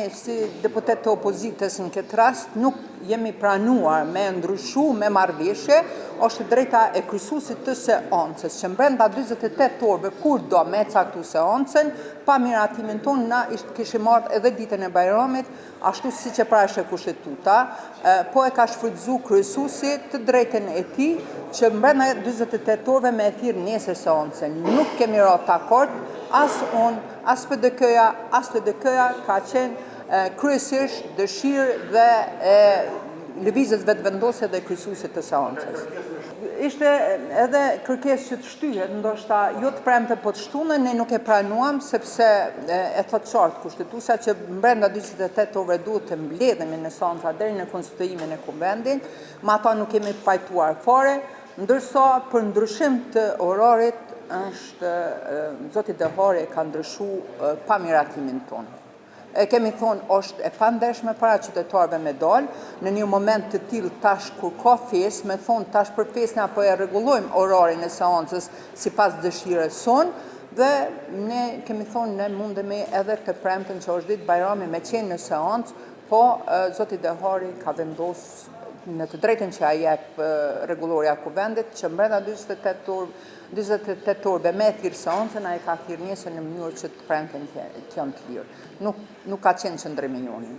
Ne si deputetë të opozitës në këtë rast nuk jemi pranuar me ndryshu me marrëveshje, është e drejta e kryesuesit të seancës që brenda 48 orëve kur do me caktu seancën, pa miratimin tonë na kishim marrë edhe ditën e Bajramit, ashtu siç e parasheh kushtetuta, po e ka shfrytëzu kryesuesi të drejtën e tij që brenda 48 orëve me e thirr nesër seancën. Nuk kemi ra dakord, as unë, as PDK-ja, as LDK-ja ka qenë kryesisht dëshirë dhe e Lëvizjes Vetëvendosje dhe kryesuesit të seancës. Ishte edhe kërkesë që të shtyhet, ndoshta jo të premte po të shtunën, ne nuk e pranuam sepse e thotë qartë kushtetuesja që brenda 48 orëve duhet të mbledhemi në seanca deri në konstituimin e kuvendit, me ata nuk kemi pajtuar fare, ndërsa për ndryshim të orarit është zoti Dehari e ka ndryshu pa miratimin tonë. E kemi thonë, është e pandershme para qytetarëve me dal, në një moment të tillë tash kur ka festë, me thonë tash për festën apo e rregullojmë orarin e seancës sipas dëshirës sonë, dhe ne kemi thonë ne mundemi edhe të premten që është ditë Bajrami me qenë në seancë, po zoti Dehari ka vendos në të drejtën që ia jep rregullorja e kuvendit, që brenda 48 orë 48 orëve me thirr seancën, ai ka thirr nesër në mënyrë që të premten të janë të lirë. Nuk, nuk ka qenë qëndrimi jonë.